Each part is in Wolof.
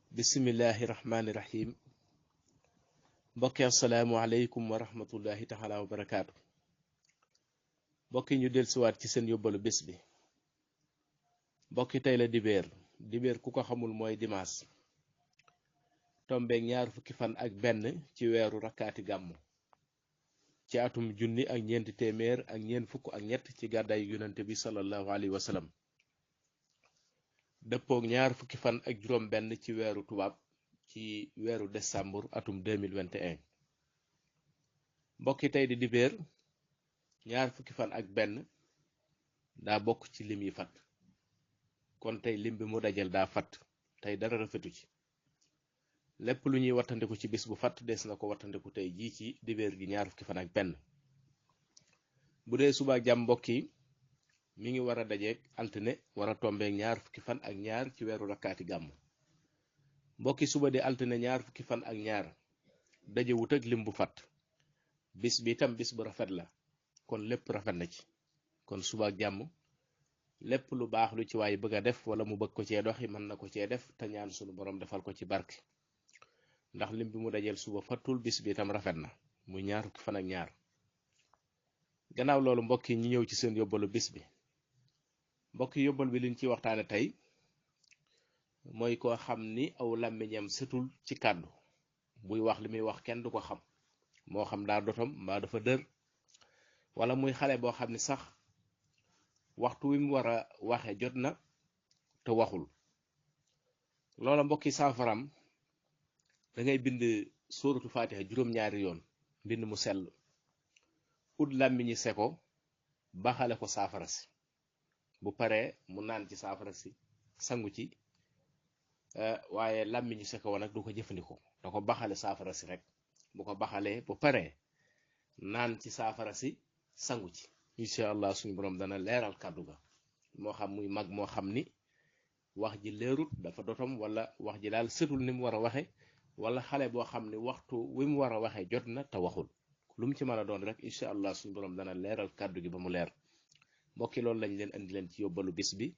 Bismillahirrahmanirrahim. mbokki asalaamualeykum wa rahmatullahi taala wa barakaatu. mbokki ñu dellusiwaat ci seen yóbbalu bés bi. mbokki tey la dibéer ku ko xamul mooy dimaas tombeeg ñaar fukki fan ak benn ci weeru rakkaati gàmmu ci atum junni ak ñeenti téeméer ak ñeent fukk ak ñett ci gàddaay yonante bi sallallahu alayhi wa sallam dëppoog ñaar fukki fan ak juróom benn ci weeru tubaab ci weeru décembre atum 2021. mbokki tey di dibéer ñaar fukki fan ak benn daa bokk ci lim yi fat kon tey lim bi mu dajal daa fat tey dara rafetu ci lépp lu ñuy wattandiku ci bis bu fat des na ko wattandiku tey jii ci dibéer gi ñaar fukki fan ak benn. bu dee suba jàmm mbokk yi mi ngi war a dajeeg altine war a tombeeg ñaar fukki fan ak ñaar ci weeru rakkaati gàmm. mbokki suba di altine ñaar fukki fan ak ñaar dajewut ak lim bu fat bis bi itam bis bu rafet la kon lépp rafet na ci kon suba ak jàmm lépp lu baax lu ci waay bëgg a def wala mu bëgg ko cee doxi mën na ko cee def te ñaan sunu borom defal ko ci barke ndax lim bi mu dajeel suba fattul bis bi itam rafet na muy ñaar fukki fan ak ñaar. gannaaw loolu mbokk yi ñu ñëw ci seen yóbbalu bis bi. mbokk yi yóbbal bi liñ ciy waxtaane tey mooy koo xam ni aw làmmiñam setul ci kàddu buy wax li muy wax kenn du ko xam moo xam daa dotom mbaa dafa dër wala muy xale boo xam ni sax waxtu wi mu war a waxe jot na te waxul. loola mbokki saafaram da ngay bind sóoratu fatiha juróom-ñaari yoon mbind mu sell ut làmmiñi seko baxale ko saafara si bu paree mu naan ci saafara si sangu ci waaye làmmiñi seko wa nag du ko jëfandikoo da ko baxale saafara si rek bu ko baxalee bu paree naan ci saafara si sangu ci incha allah suñu borom dana leeral kàddu ga moo xam muy mag moo xam ni wax ji leerut dafa dotom wala wax ji daal sëtul ni mu war a waxe wala xale boo xam ni waxtu wi mu war a waxe jot na te waxul lu mu ci mën a doon rek incha allah suñu borom dana leeral kàddu gi ba mu leer. mbokki loolu lañ leen andi leen ci yóbbalu bis bi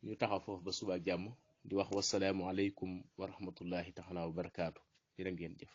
ñu taxaw foofu ba suba ak jàmm di wax wasalaamu aleykum wa rahmatullahi taala wa barakaatu jërë ngeen jëf.